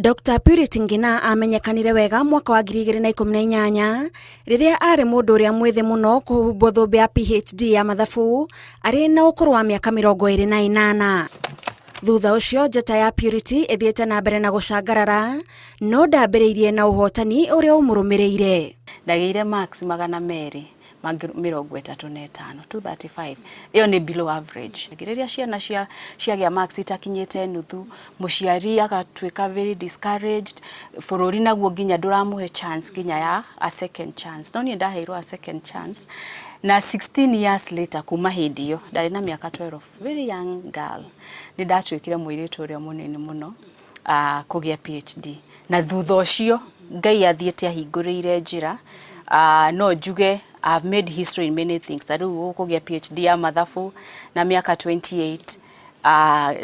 Dr. Purity Ngina amenyekanire wega mwaka wa 2018 rĩrĩa arĩ mũndũ ũrĩa mwĩthĩ mũno kũhumbwo thũmbĩ ya PhD ya mathabu arĩ na ũkũrũ wa mĩaka 28. Thutha ũcio njata ya Purity ĩthiĩte na mbere na gũcangarara no ndambĩrĩirie na ũhotani ũrĩa ũmũrũmĩrĩire. Ndagĩire marks 235, 235. Ĩyo nĩ below average. Rĩrĩa ciana cia ciagĩa marks itakinyĩte nuthu, mũciari agatuĩka very discouraged, bũrũri naguo nginya ndũramũhe chance nginya ya a second chance. No niĩ ndaheirwo a second chance na 16 years later, kuma hĩndĩ ĩyo ndarĩ na mĩaka 12, very young girl, nĩ ndatuĩkire mũirĩtu ũrĩa mũnini mũno kũgĩa PhD. Na thutha ũcio Ngai athiĩte ahingũrĩire njĩra. No njuge I've made history in many things. Ta rĩu kũgĩa PhD ya mathabu na mĩaka 28,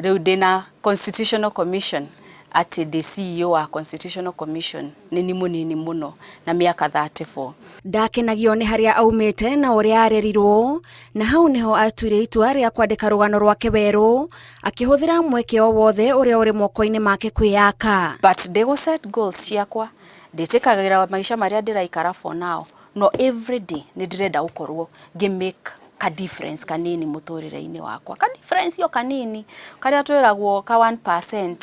rĩu ndĩna Constitutional Commission, atĩ ndĩ CEO wa Constitutional Commission, nĩ ni mũnini mũno na mĩaka 34. Ndakenagio nĩ harĩa aumĩte na ũrĩa arerirwo, na hau nĩho atuire itua rĩa kwandĩka rũgano rwake werũ akĩhũthĩra mweke o wothe ũrĩa ũrĩ moko-inĩ make kwĩyaka. But ndĩgũ set goals ciakwa, ndĩtĩkagĩra maica marĩa ndĩraikara for now, no every day nĩ ndĩrenda gũkorwo ngĩ make ka difference kanini mũtũrĩre-inĩ wakwa, ka difference o kanini karĩa twĩragwo ka 1%.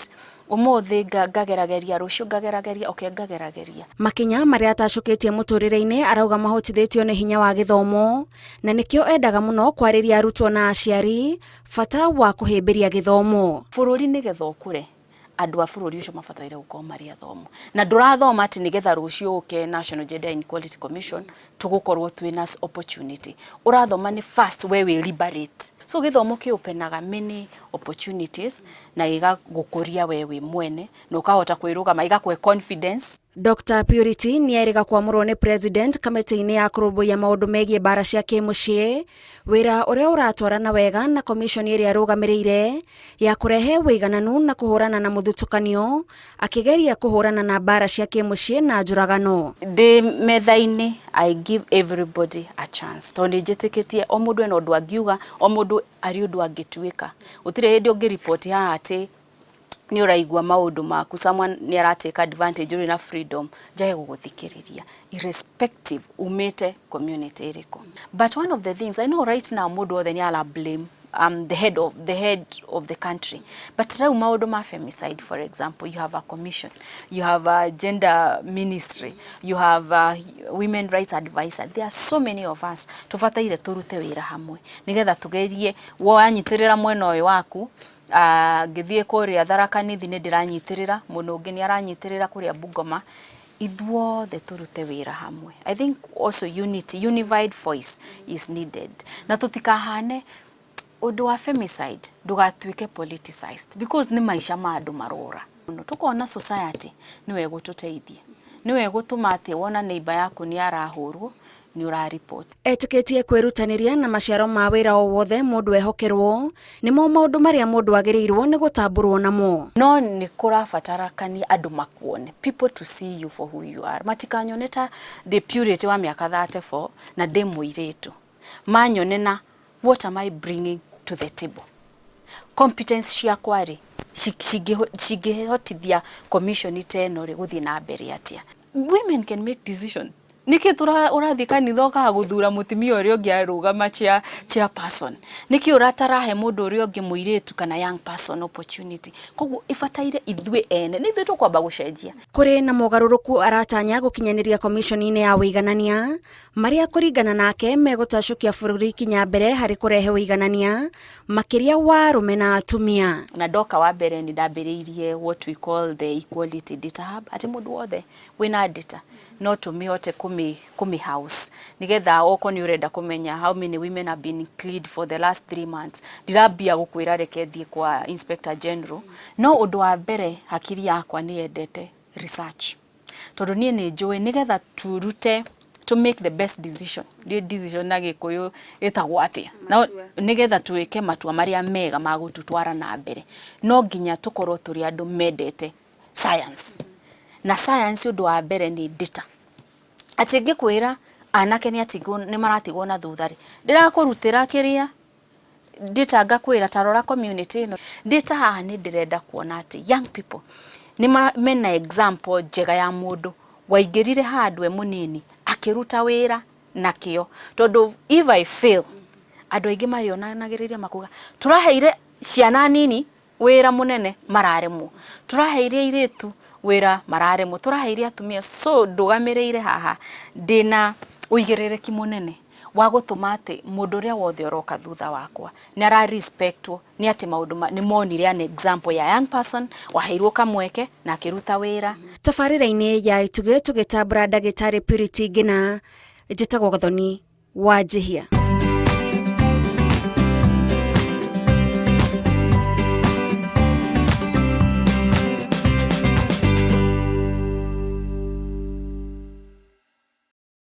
Ũmũthĩ ngagerageria, rũciũ ngagerageria, okay, ngagerageria. Makinya marĩa atacũkĩtie mũtũrĩre-inĩ arauga mahotithĩtio nĩ hinya wa gĩthomo, na nĩkĩo endaga mũno kwarĩria arutwo na aciari bata wa kũhĩmbĩria gĩthomo. Bũrũri nĩgetha ũkũre, andũ a bũrũri ũcio mabataire gũkorwo marĩ athomu, na ndũrathoma atĩ nĩgetha rũciũ ũke National Gender Inequality Commission tũgũkorwo twĩna opportunity. Ũrathoma nĩ first we wĩ liberate. So gĩthomo kĩ openaga many opportunities na gĩgagũkũria we wĩ mwene na ũkahota kwĩrũgama, gĩgakũhe confidence. Dr. Purity nĩ erĩga kwamũrwo nĩ president kamĩtĩ-inĩ ya kũrũmbũiya maũndũ megiĩ mbara cia kĩmũciĩ, wĩra ũrĩa ũratwarana wega na commission ĩrĩa arũgamĩrĩire ya kũrehe ũigananu na kũhũrana na mũthutũkanio, akĩgeria kũhũrana na mbara cia kĩmũciĩ na njũragano. Ndĩ metha-inĩ, I give everybody a chance, tondũ nĩ njĩtĩkĩtie o mũndũ ena ũndũ angiuga, o mũndũ arĩ ũndũ angĩtuĩka. Gũtirĩ hĩndĩ ũngĩripoti haha atĩ nĩ ũraigua maũndũ maku someone nĩ aratake advantage. Ũrĩ na freedom njage gũgũthikĩrĩria irrespective umĩte community ĩrĩkũ. But one of the things I know right now, mũndũ wothe nĩ ara blame the head of the country, but rĩu maũndũ ma femicide, for example, you have a commission, you have a gender ministry, you have a women rights advisor. There are so many of us. Tũbataire tũrute wĩra hamwe nĩgetha tũgerie wanyitĩrĩra mwena ũyũ waku. Ngĩthiĩ kũrĩa Tharaka Nithi nĩ ndĩranyitĩrĩra mũndũ ũngĩ, nĩ aranyitĩrĩra kũrĩa Bungoma, ithuothe tũrute wĩra hamwe. I think also unity, unified voice is needed, na tũtikahane ũndũ wa femicide ndũgatuĩke politicized, because nĩ maica ma andũ marora mũno. Tũkona society nĩwe gũtũteithia, nĩwe gũtũma atĩ wona neighbor yaku nĩ arahũrwo, nĩ ũraripoti. Etĩkĩtie kwĩrutanĩria na maciaro ma wĩra o wothe mũndũ ehokerwo nĩmo maũndũ marĩa mũndũ agĩrĩirwo nĩ gũtambũrwo namo. No nĩ kũrabatarania andũ makuone, people to see you for who you are. Matikanyone ta ndĩ Purity wa mĩaka 34 na ndĩ mũirĩtu, manyone na what am I bringing to the table, competence ciakwa rĩ cingĩhotithia commission ta ĩno rĩ gũthiĩ na mbere atĩa. Women can make decision. Nĩkĩ ũrathiĩ kanitha ũkaga gũthura mũtumia ũrĩa ũngĩ arũgama chairperson? Nĩkĩ ũratarahe mũndũ ũrĩa ũngĩ mũirĩtu kana young person opportunity? Koguo ĩbataire ithuĩ ene nĩ ithuĩ tũkwamba gũcenjia. Kũrĩ na mogarũrũku aratanya gũkinyanĩria komishoni-inĩ ya ũiganania, marĩa kũringana nake megũtacũkia bũrũri kinya mbere harĩ kũrehe ũiganania makĩria wa arũme na atumia. Na ndoka wa mbere nĩ ndambĩrĩirie what we call the Equality Data Hub, atĩ mũndũ wothe wĩna data no tũmĩhote kũmĩ house, nĩgetha okorwo nĩ ũrenda kũmenya how many women have been cleared for the last 3 months, ndirambia gũkwĩra reke thiĩ kwa inspector general. No ũndũ wa mbere, hakiri yakwa nĩ yendete research, tondũ niĩ nĩ njũĩ nĩgetha turute to make the best decision, nĩ decision na Gĩkũyũ ĩtagwo atĩa, no nĩgetha twĩke matua marĩa mega ma gũtũtwara na mbere, no nginya tũkorwo tũrĩ andũ mendete science. Na science, ũndũ wa mbere nĩ data. Atĩ ngĩkwĩra anake nĩ atigwo, nĩ maratigwo na thutha rĩ, ndĩrakũrutĩra kĩrĩa data, ngakwĩra ta rora community ĩno. Data haha nĩ ndĩrenda kuona atĩ young people Nĩ mena example njega ya mũndũ waingĩrire handũ e mũnini akĩruta wĩra na kĩo, tondũ if I fail, andũ aingĩ marĩonanagĩrĩria makuga tũraheire ciana nini wĩra mũnene mararemwo, tũraheire airĩtu wĩra mararemwo, tũraheire atumia. So ndũgamĩrĩire haha ndĩna ũigĩrĩrĩki mũnene wa gũtũma atĩ mũndũ ũrĩa wothe ũroka thutha wakwa nĩ ara respectwo, nĩ atĩ maũndũ nĩ monire an example ya young person waheirwo kamweke na akĩruta wĩra. Tabarĩra-inĩ ya Itugĩ tũgĩtambũra ndagĩtarĩ Purity Ngina, njĩtagwo Gathoni wa Njihia.